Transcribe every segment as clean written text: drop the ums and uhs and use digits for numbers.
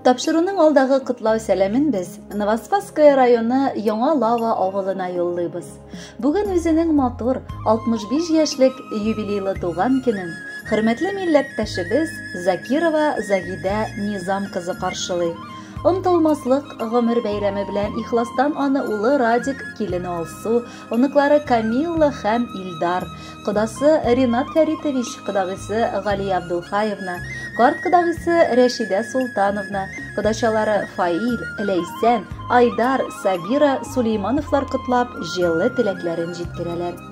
Тапшыруның алдагы котлау сәламен без Новоспасское районы Яңа Лава авылына юллыйбыз. Бүген үзенең матур 65 яшьлек юбилейлы туган көнен хөрмәтле милләттәшебез Закирова Загидә Низам кызы каршылый. Онытылмаслык гомер бәйрәме белән ихластан аны улы Радик, килене Алсу, оныклары Камилла һәм Илдар, кодасы Ринат Фәритович, кодагыйсы Галия Абдулхаевна, карт кодагыйсы Рәшидә Султановна, кодачалары Фаил, Ләйсән, Айдар, Сабира Сулеймановлар котлап, җылы теләкләрен җиткерәләр.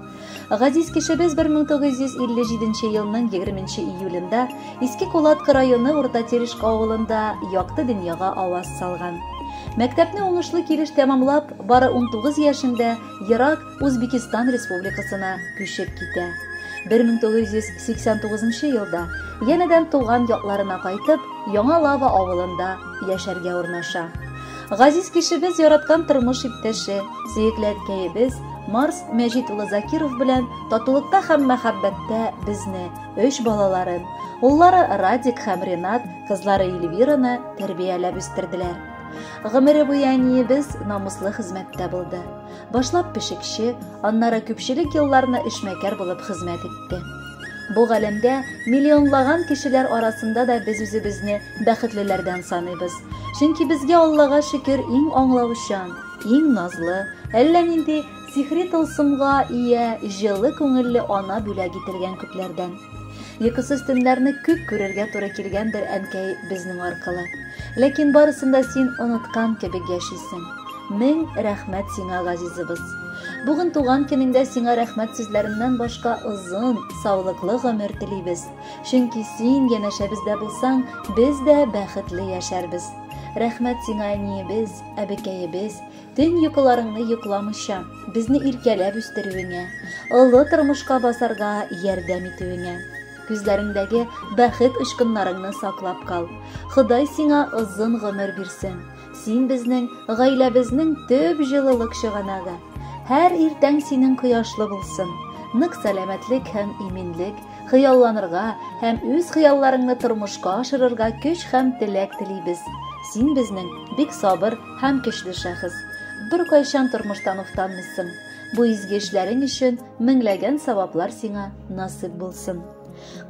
Газиз кешебез 1957 елның 20 июлендә Иске Кулатка районы Урта Терешка авылында якты дөньяга аваз салган. Мәктәпне уңышлы килеш тәмамлап, бары 19 яшендә ерак Узбекистан Республикасына күчеп китә. 1989 елда янәдән туган якларына кайтып, Яңа Лава авылында яшәргә урнаша. Газиз кешебез яраткан тормыш иптәше, сөекле әткәебез Марс Мәҗит улы Закиров белән татулыкта һәм мәхәббәттә безне, өч балаларын, уллары Радик һәм Ренат, кызлары Эльвираны тәрбияләп үстерделәр. Гомере буе әниебез намуслы хезмәттә булды. Башлап пешекче, аннары күпчелек елларны эшмәкәр булып хезмәт итте. Бу галәмдә миллионлаган кешеләр арасында да без үзебезне бәхетлеләрдән саныйбыз. Чөнки безгә Аллага шөкер иң аңлаучан, иң назлы, әллә нинди сихри тылсымга ия җылы күңелле ана бүләк ителгән күпләрдән. Йокысыз төннәрне күп күрергә туры килгәндер, әнкәй, безнең аркылы. Ләкин барысын да син оныткан кебек яшисең. Мең рәхмәт сиңа, газизыбыз. Бүген туган көнеңдә сиңа рәхмәт сүзләреннән башка озын, саулыклы гомер телибез. Чөнки син янәшәбездә булсаң, без дә бәхетле яшәрбез. Рәхмәт сиңа, әниебез, әбекәебез, төн йокыларыңны йокламыйча, безне иркәләп үстерүеңә, олы тормышка басарга ярдәм итүеңә. Күзләреңдәге бәхет очкыннарыңны саклап кал. Ходай сиңа озын гомер бирсен. Син безнең гаиләбезнең төп җылылык чыганагы. Һәр иртәң синең кояшлы булсын. Нык сәламәтлек һәм иминлек, хыялланырга һәм үз хыялларыңны тормышка ашырырга көч һәм теләк телибез. Син безнең бик сабыр һәм көчле шәхес. Беркайчан тормыштан уфтанмыйсың. Бу изге эшләрең өчен меңләгән саваплар сиңа насыйп булсын.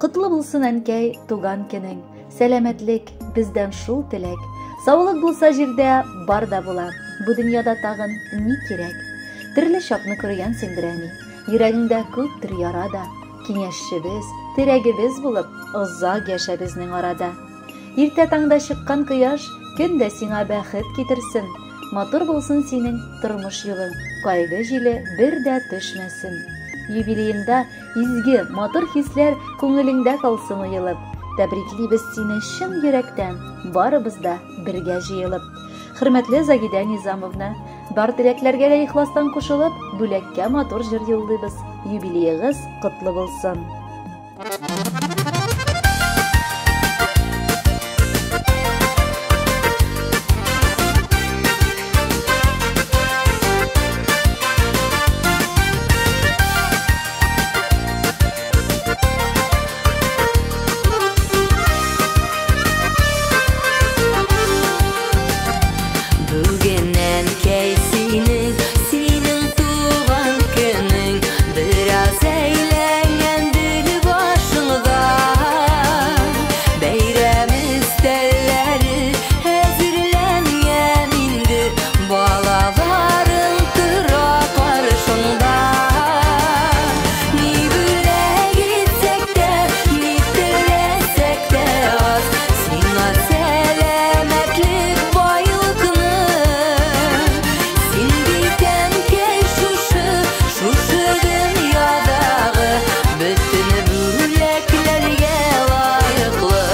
Котлы булсын, әнкәй, туган көнең. Сәламәтлек, бездән шул теләк. Саулык булса җирдә бар да була. Бу дөньяда тагын ни кирәк? Төрле чакны күргәнсеңдер, әни. Йөрәгеңдә күптер яра да. Киңәшчебез, терәгебез булып, озак яшә безнең арада. Иртә таңда чыккан кояш көн дә сиңа бәхет китерсен. Матур булсын синең тормыш юлың, кайгы җиле бер дә төшмәсен. Юбилеенда изге, матур хисләр күңелеңдә калсын уелып. Тәбриклибез сине чын йөрәктән, барыбыз да бергә җыелып. Хөрмәтле Загидә Низамовна, бар теләкләргә дә ихластан кушылып, бүләккә матур җыр юллыйбыз. Юбилеегыз котлы булсын! Бүген әнкәй синең, синең туган көнең, бераз әйләнгәндер башыңда. Бәйрәм өстәлләре әзерләнгән инде, балаларың тора каршыңда. Ни бүләк итсәк тә, ни теләсәк тә аз, сиңа сәламәтлек, байлыкны. Син бит, әнкәй, шушы, шушы дөньядагы бөтен бүләкләргә лаеклы.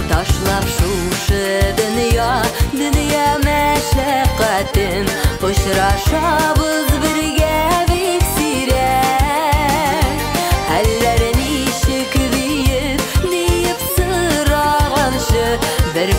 Ташлап шушы дөнья, дөнья мәшәкатен, очрашабыз бергә бик сирәк. Хәлләр ничек диеп, диеп сораганчы, бер